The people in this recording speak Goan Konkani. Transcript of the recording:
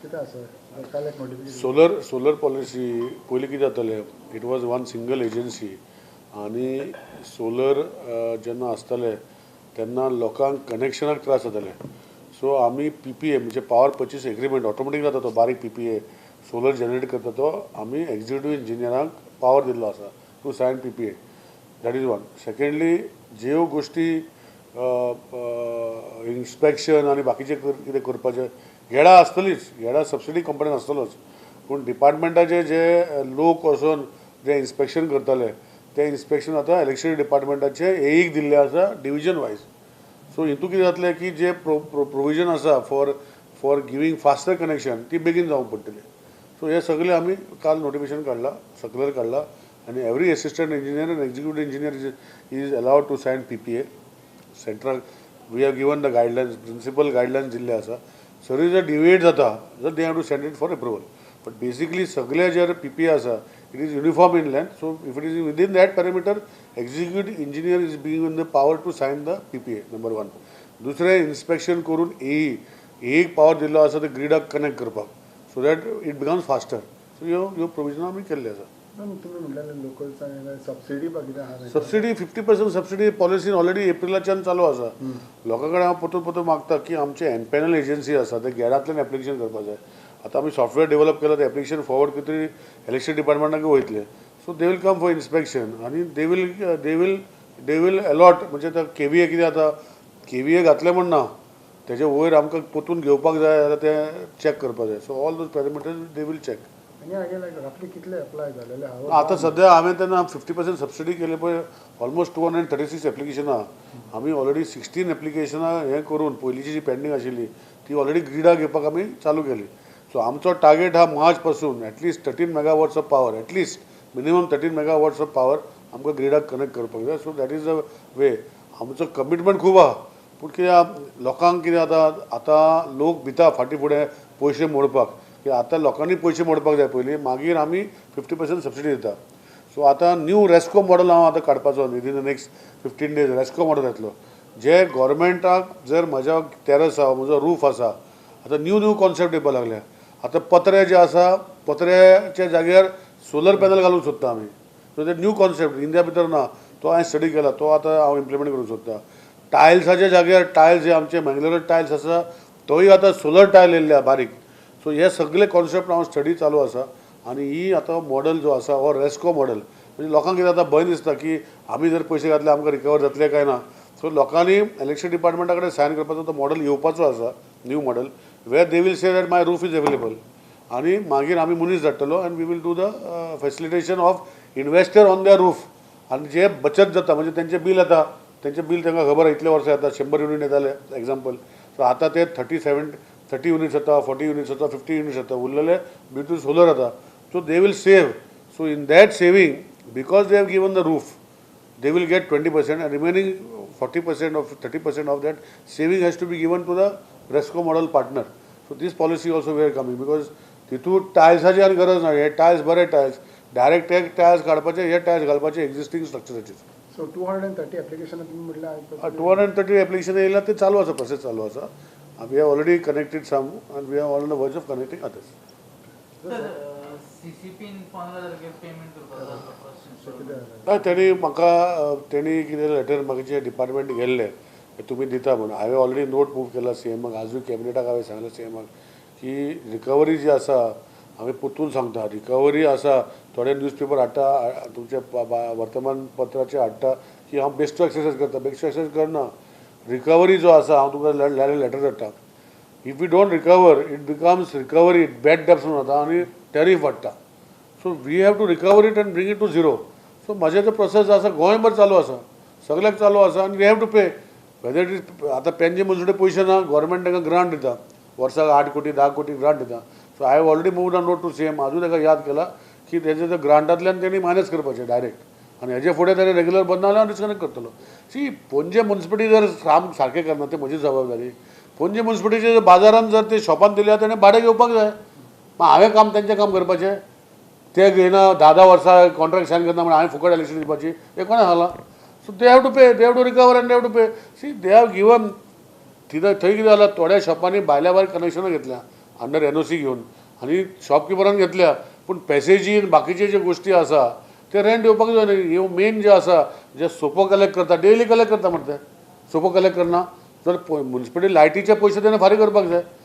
कितें आसा? काल एक नोटिफिकेशन. सोलर पॉलिसी, पयलीं कितें जातालें, it was one single agency आनी सोलर जेन्ना आसताले तेन्ना लोकांक कनेक्शनाक त्रास जाताले. सो आमी पीपीए म्हणजे पॉवर पर्चेस एग्रीमेंट ऑटोमॅटीक जाता. तो बारीक पीपीए सोलर जनरेट करता, तो आमी एक्झिक्युटीव इंजिनियरांक पावर दिल्लो आसा to sign PPA. That is one. Secondly, ज्यो गोश्टी इन्स्पेक्शन आनी बाकीचें कितें करपाचें, गेडा आसतलीच, गेडा सबसिडी कंपनी आसतलोच, पूण डिपार्टमेंटाचे जे लोक वचून जे इन्स्पेक्शन करताले, ते इन्स्पेक्शन आतां इलेक्ट्रिसिटी डिपार्टमेंटाचे एईक दिल्लें आसा डिविजन वायज. सो हितून कितें जातलें की जे प्रोविजन आसा for giving faster connection, ती बेगीन जावंक पडटली. सो हे सगळे आमी काल नोटिफिकेशन काडला, सर्कुलर काडला आनी every assistant engineer and executive engineer is allowed to sign PPA. Central, we have given the guidelines, principal guidelines दिल्ले आसा. सरी जर डिविएट जाता जर, they have to send it for approval. But basically सगळे जर पीपीए आसा, it is uniform in length. So if it is within that parameter, executive engineer is being in the power to sign the PPA, number one. दुसरें, इन्स्पेक्शन करून एई एक पावर दिल्लो आसा ते ग्रिडाक कनेक्ट करपाक, so that it becomes faster. So ह्यो प्रोविजन आमी केल्ले आसा. तुमी म्हणलेले लोकल्स सबसिडी बा कितें आहा? सबसिडी, 50% सबसिडी पॉलिसी ऑलरेडी एप्रिलाच्यान चालू आसा. लोकां कडेन हांव परतून परतून मागता की आमचे एमपॅनल एजन्सी आसा, ते गेडांतल्यान एप्लिकेशन करपाक जाय. आतां आमी सॉफ्टवेअर डेव्हलप केला, ते एप्लिकेशन फॉरवर्ड कितें इलेक्ट्रिसिटी डिपार्टमेंटाक वयतले. So they will come for inspection आनी they will allot. म्हणजे आतां केवीए कितें जाता, केवीए घातलें म्हण ना, तेजे वयर आमकां परतून घेवपाक जाय जाल्यार तें चॅक करपाक जाय. So all those parameters they will check. आनी हागे लायक रफली कितले अप्लाय जालेले आहा? आतां सद्या हांवें तेन्ना 50% सबसिडी केली पळय, ऑलमोस्ट 236 एप्लिकेशनां. आमी ऑलरेडी 16 एप्लिकेशनां हें करून पयलींची जी पेंडींग आशिल्ली ती ऑलरेडी ग्रिडाक घेवपाक आमी चालू केली. सो आमचो टार्गेट हा मार्च पासून at least 13 megawatts of power, at least minimum 13 megawatts of power आमकां ग्रिडाक कनेक्ट करपाक जाय. So that is the way. आमचो कमिटमेंट खूब आहा, पूण कितें, लोकांक कितें जाता, आतां लोक भिता फाटीं फुडें पयशे मोडपाक की आतां लोकांनी पयशे मोडपाक जाय पयलीं, मागीर आमी 50% सबसिडी दिता. सो आतां न्यू रेस्को मॉडल हांव आतां काडपाचो. Within the next 15 days RESCO model येतलो, जे गोवोरमेंटाक जर म्हज्या टेरस आहा, म्हजो रूफ आसा, आतां न्यू न्यू कॉन्सेप्ट येवपाक लागल्या. आतां पत्रे जे आसा, पत्र्याच्या जाग्यार सोलर पॅनल घालूंक सोदता आमी. सो ते न्यू कॉन्सेप्ट इंडिया भितर ना, तो हांवें स्टडी केला, तो आतां हांव इम्प्लिमेंट करूंक सोदता. टायल्साच्या जाग्यार, टायल्स जे आमचे मँगलोर टायल्स आसा, तोय आतां सोलर टायल येयल्ले आहा बारीक. सो हे सगळे कॉन्सेप्ट हांव स्टडी चालू आसा आनी ही आतां मॉडल जो आसा हो रेस्को मॉडल. म्हणजे लोकांक कितें आतां भंय दिसता की आमी जर पयशे घातले, आमकां रिकवर जातले काय ना. सो लोकांनी इलेक्ट्रिसिटी डिपार्टमेंटा कडेन सायन करपाचो तो मॉडल येवपाचो आसा, new model, where they will say that my roof is available आनी मागीर आमी मनीस धाडटलो and we will do the facilitation of investor on their roof. आनी जे बचत जाता, म्हणजे तेंचें बील येता, तेंचें बील तांकां खबर आहा इतले वर्सां येता, 100 युनीट येताले एग्जाम्पल, सो आतां ते 37, 30 युनिट्स येता, 40 युनिट्स येता, 50 युनिट्स येता, उरलेले ड्यू टू सोलर येता. So they will save. So in that saving, because they have given the roof, they will get 20% and remaining 40% of 30% of that saving has to be given to the RESCO model partner. So this policy also we are coming, because तितून टायल्साची आनी गरज ना. हे टायल्स बरे टायल्स, डायरेक्ट ते टायल्स काडपाचे, हे टायल्स घालपाचे एक्झिस्टींग स्ट्रक्चराचेर. सो 230 एप्लिकेशन तुमी म्हटल्यार? 230 एप्लिकेशन येयला, ते चालू आसा, प्रोसेस चालू आसा. We have already connected some and we are on the verge of connecting others. Sir, सीसीपीन 15 तारखेर पेमेंट करपाचो फर्स्ट? ना, तेणी म्हाका तेणी कितें लेटर म्हाका जे डिपार्टमेंट गेल्ले, तुमी दिता म्हणून. हांवें ऑलरेडी नोट मूव केला सीएमाक. आजूय कॅबिनेटाक हांवें सांगलें सीएमाक की रिकवरी जी आसा, हांवें परतून सांगता, रिकवरी आसा. थोडे न्यूज पेपर हाडटा, तुमचे वर्तमानपत्राचे हाडटा की हांव बेश्टो एक्सरसायज करता. बेश्टो एक्सरसायज करना. रिकवरी जो आसा, हांव तुमकां लेटर धाडटा. If you don't recover, it becomes recovery bad debts म्हणून जाता आनी टॅरीफ वाडटा. So we have to recover it and bring it to zero. So म्हजें जो प्रोसेस आसा, गोंयभर चालू आसा, सगळ्याक चालू आसा आनी we have to pay, whether it is आतां पेन्जी मुन्सिपल्टी पयशे ना, गोवोरमेंट तांकां ग्रांट दिता, वर्साक 8 कोटी, 10 कोटी ग्रांट दिता. So I have already move a note to CM. आजून ताका याद केला की तेजे ते ग्रांटांतल्यान तेणी मायनस करपाचें डायरेक्ट आनी हेजे फुडें तेणी रेगुलर बंद जाल्यार हांव डिस्कनेक्ट करतलो. सी, पणजे मुन्सिपालिटी जर काम सारकें करना, ते म्हजी जबाबदारी. पणजे मुन्सिपालिटीचे बाजारान जर ते शॉपान दिल्या, तेणें भाडें घेवपाक जाय. मागीर हांवें काम तेंचें काम करपाचें? ते घेयना, 10 10 वर्सां कॉन्ट्रॅक्ट सायन करना म्हण हांवें फुकट इलेक्ट्रिसिटी दिवपाची, हें कोणें सांगलां? So they have to pay, they have to recover and they have to pay. See, they have given. थिंय थंय कितें जालां, थोड्या शॉपांनी भायल्या भायर कनेक्शनां घेतल्या. अंडर एनओसी घेवन आनी शॉपकिपरान घेतल्या, पूण पॅसेजी आनी बाकीचे जे गोश्टी आसा ते रेंट येवपाक जाय न्ही. ह्यो मेन जे आसा जे सोपो कलेक्ट करता, डेली कलेक्ट करता मरे, ते सोपो कलेक्ट करना जर मुन्सिपालिटी लायटीचे पयशे तेणें फारीक करपाक जाय.